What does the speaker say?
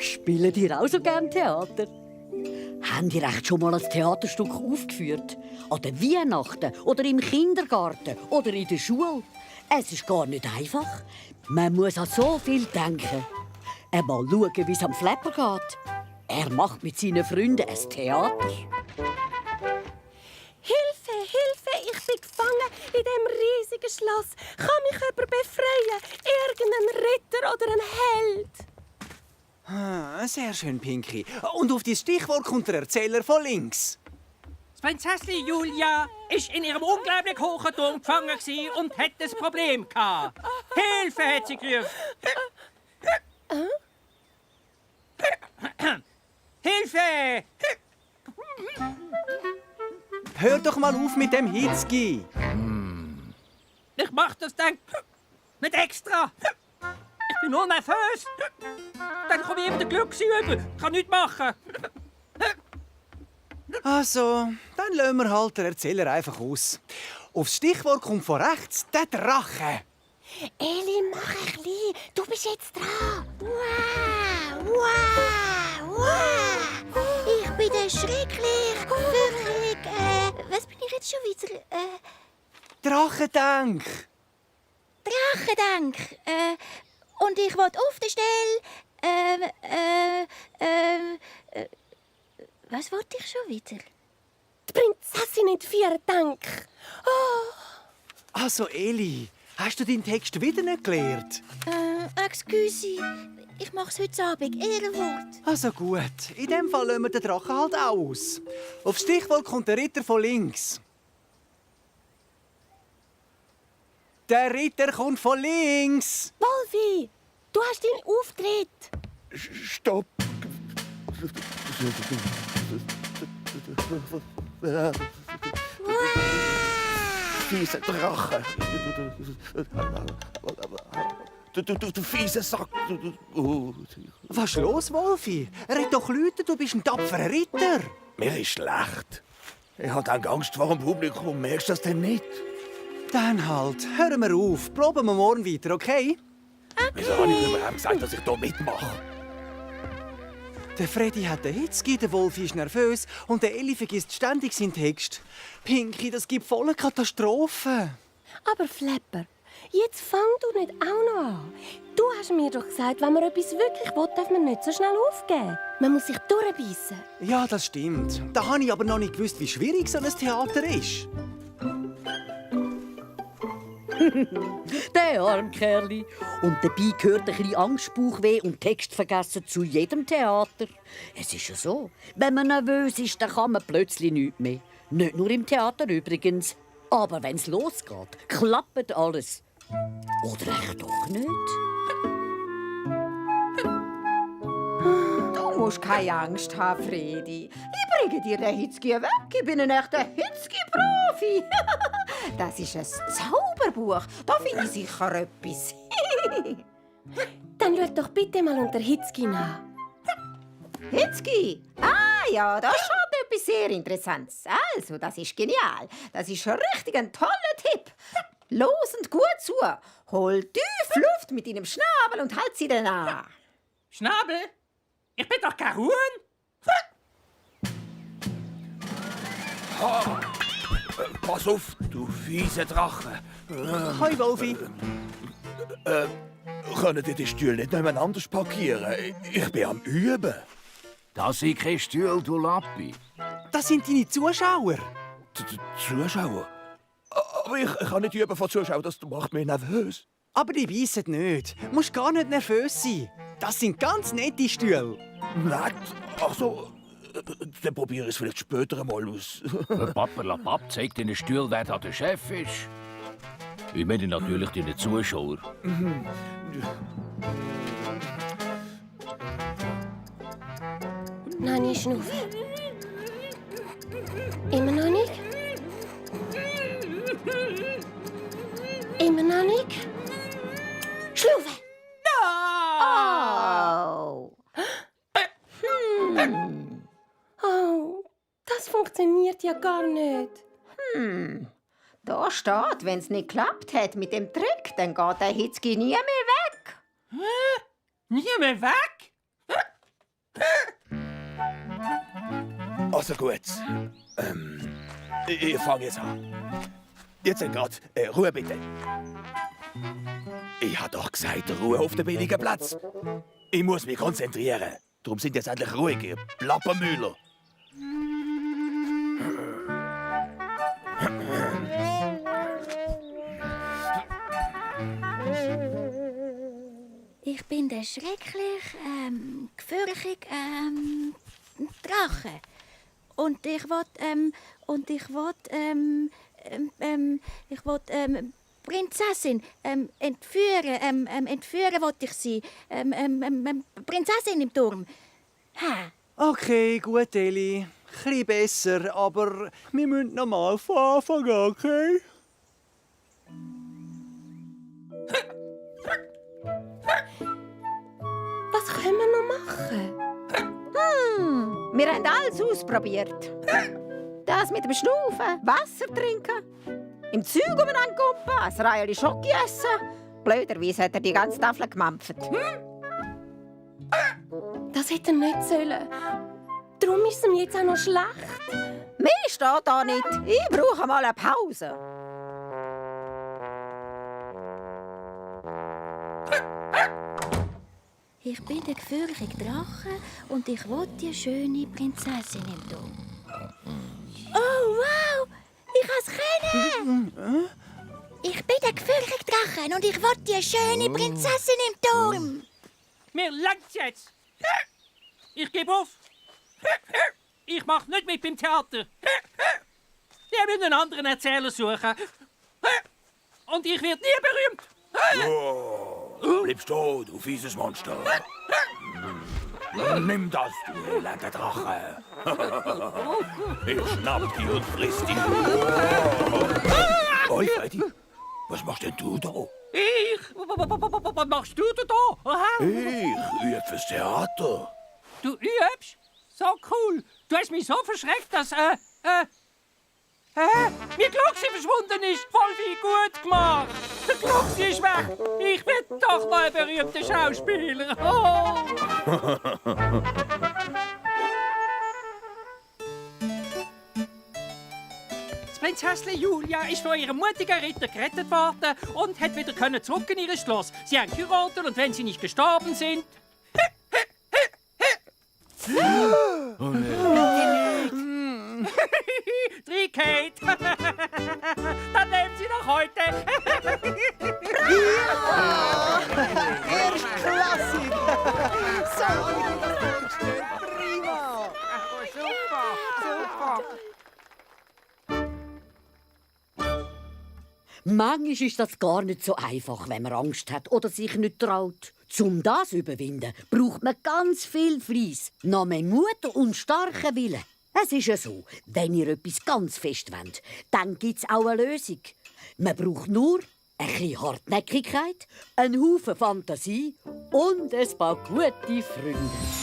Spielen ihr auch so gern Theater? Habt ihr echt schon mal ein Theaterstück aufgeführt? An der Weihnachten oder im Kindergarten oder in der Schule? Es ist gar nicht einfach. Man muss an so viel denken. Einmal schauen, wie es am Flepper geht. Er macht mit seinen Freunden ein Theater. Hilfe, Hilfe, ich bin gefangen in diesem riesigen Schloss. Kann mich jemand befreien? Irgendein Ritter oder ein Held? Sehr schön, Pinky. Und auf das Stichwort kommt der Erzähler von links. Das Prinzessin Julia war in ihrem unglaublich hohen Turm gefangen und hat ein Problem gehabt. Hilfe, hat sie gerufen. Hilfe! Hör doch mal auf mit dem Hitzki. Ich mach das dann nicht extra. Ich bin nur nervös. Dann komme ich eben den Glücksi über. Ich kann nichts machen. Also, dann lassen wir halt den Erzähler einfach aus. Aufs Stichwort kommt von rechts der Drache. Eli, mach ein bisschen. Du bist jetzt dran. Wow, wow, wow. Ich bin der schrecklich, wirklich, was bin ich jetzt schon wieder? Drachendank. Drachendank. Und ich will auf der Stelle, was wollte ich schon wieder? Die Prinzessin in 4 Dank. Oh. Also, Eli, hast du deinen Text wieder nicht gelernt? Excuse, ich mach's heute Abend, Ehrenwort. Also gut, in dem Fall lassen wir den Drachen halt auch aus. Aufs Stichwort kommt der Ritter von links. Der Ritter kommt von links. Wolfi, du hast deinen Auftritt. Stopp! Fiese Drache! Du fiese Sack! Was ist los, Wolfi? Red doch Leute, du bist ein tapferer Ritter. Mir ist schlecht. Ich habe dann Angst vor dem Publikum. Merkst du das denn nicht? Dann halt, hören wir auf. Proben wir morgen weiter, okay? Wieso habe ich überhaupt gesagt, dass ich hier mitmache? Der Freddy hat den Hitzki, der Wolfi ist nervös und der Eli vergisst ständig seinen Text. Pinky, das gibt volle Katastrophe. Aber Flepper, jetzt fang du nicht auch noch an. Du hast mir doch gesagt, wenn man etwas wirklich will, darf man nicht so schnell aufgeben. Man muss sich durchbeissen. Ja, das stimmt. Da habe ich aber noch nicht gewusst, wie schwierig so ein Theater ist. Der arme Kerli. Und dabei gehört ein bisschen Angst, Bauchweh und Textvergessen zu jedem Theater. Es ist ja so, wenn man nervös ist, dann kann man plötzlich nichts mehr. Nicht nur im Theater übrigens. Aber wenn es losgeht, klappt alles. Oder echt doch nicht? Du musst keine Angst haben, Fredi. Ich bringe dir den Hitzki weg. Ich bin ein echter Hitzki-Profi. Das ist ein Zauberbuch. Da finde ich sicher etwas. Dann schau doch bitte mal unter Hitzki nach. Hitzki? Ah ja, das ist schon etwas sehr Interessantes. Also, das ist genial. Das ist richtig ein toller Tipp. Los und gut zu. Hol tief Luft mit deinem Schnabel und halt sie dann an. Schnabel? Ich bin doch kein Huhn. Pass auf, du fiese Drache! Hoi, Wolfi. Können die Stühle nicht nebeneinander parkieren? Ich bin am Üben. Das sind keine Stühle, du Lappi. Das sind deine Zuschauer. Zuschauer? Aber ich kann nicht üben von Zuschauern, das macht mich nervös. Aber die beißen nicht. Du musst gar nicht nervös sein. Das sind ganz nette Stühle. Nett? Ach so, dann probiere ich es vielleicht später einmal aus. Pappelapapp zeigt deinen Stuhl, wer da der Chef ist. Ich meine natürlich deine Zuschauer. Noch nie schnaufen. Immer noch nicht? Immer noch nicht? Schnaufen! Oh. Oh, das funktioniert ja gar nicht. Da steht, wenn es nicht geklappt hat mit dem Trick, dann geht der Hitzki nie mehr weg. Nie mehr weg? Also gut. Ich fange jetzt an. Jetzt gerade Ruhe bitte. Ich habe doch gesagt, Ruhe auf dem billigen Platz. Ich muss mich konzentrieren. Darum sind jetzt endlich ruhig, ihr Plappermühler. Ich bin der schrecklich, gefürchtige, Drache. Und ich will, Prinzessin, entführen wollte ich sie. Prinzessin im Turm. Ha. Okay, gut, Eli. Ein besser, aber wir müssen noch mal von Anfang an, okay? Was können wir noch machen? Wir haben alles ausprobiert. Das mit dem Schnaufen, Wasser trinken, im Zeug umeinander kumpen, ein Reihe Schoki essen. Blöderweise hat er die ganze Tafel gemampft. Das hätte er nicht sollen. Darum ist es mir jetzt auch noch schlecht. Mehr steht da nicht. Ich brauche mal eine Pause. Ich bin der gefürchtige Drache und ich will die schöne Prinzessin im Turm. Oh, wow! Ich kann es kennen! Ich bin der gefürchtige Drache und ich will die schöne Prinzessin im Turm. Mir langt's jetzt. Ich gebe auf. Ich mach nicht mit beim Theater. Wir müssen einen anderen Erzähler suchen. Und ich werde nie berühmt. Bleib stehen, du fieses Monster. Nimm das, du elender Drache. Ich schnapp dich und friss dich. Oi, Freddy, was machst denn du da? Was machst du da? Aha. Ich übe fürs Theater. Du übst? So cool. Du hast mich so verschreckt, dass, mein Glucksi verschwunden ist. Voll wie gut gemacht. Der Glucksi ist weg. Ich bin doch noch ein berühmter Schauspieler. Oh. Das Prinzessin Julia ist von ihrem mutigen Ritter gerettet worden und hat wieder zurück in ihr Schloss. Sie haben geheiratet und wenn sie nicht gestorben sind... Kate. Dann nehmen Sie noch heute. Erstklassig! So wieder vorgestellt. Prima! Super, super. Manchmal ist das gar nicht so einfach, wenn man Angst hat oder sich nicht traut. Um das zu überwinden, braucht man ganz viel Fleiss, noch mehr Mut und starken Willen. Es ist ja so, wenn ihr etwas ganz fest wollt, dann gibt es auch eine Lösung. Man braucht nur ein bisschen Hartnäckigkeit, einen Haufen Fantasie und ein paar gute Freunde.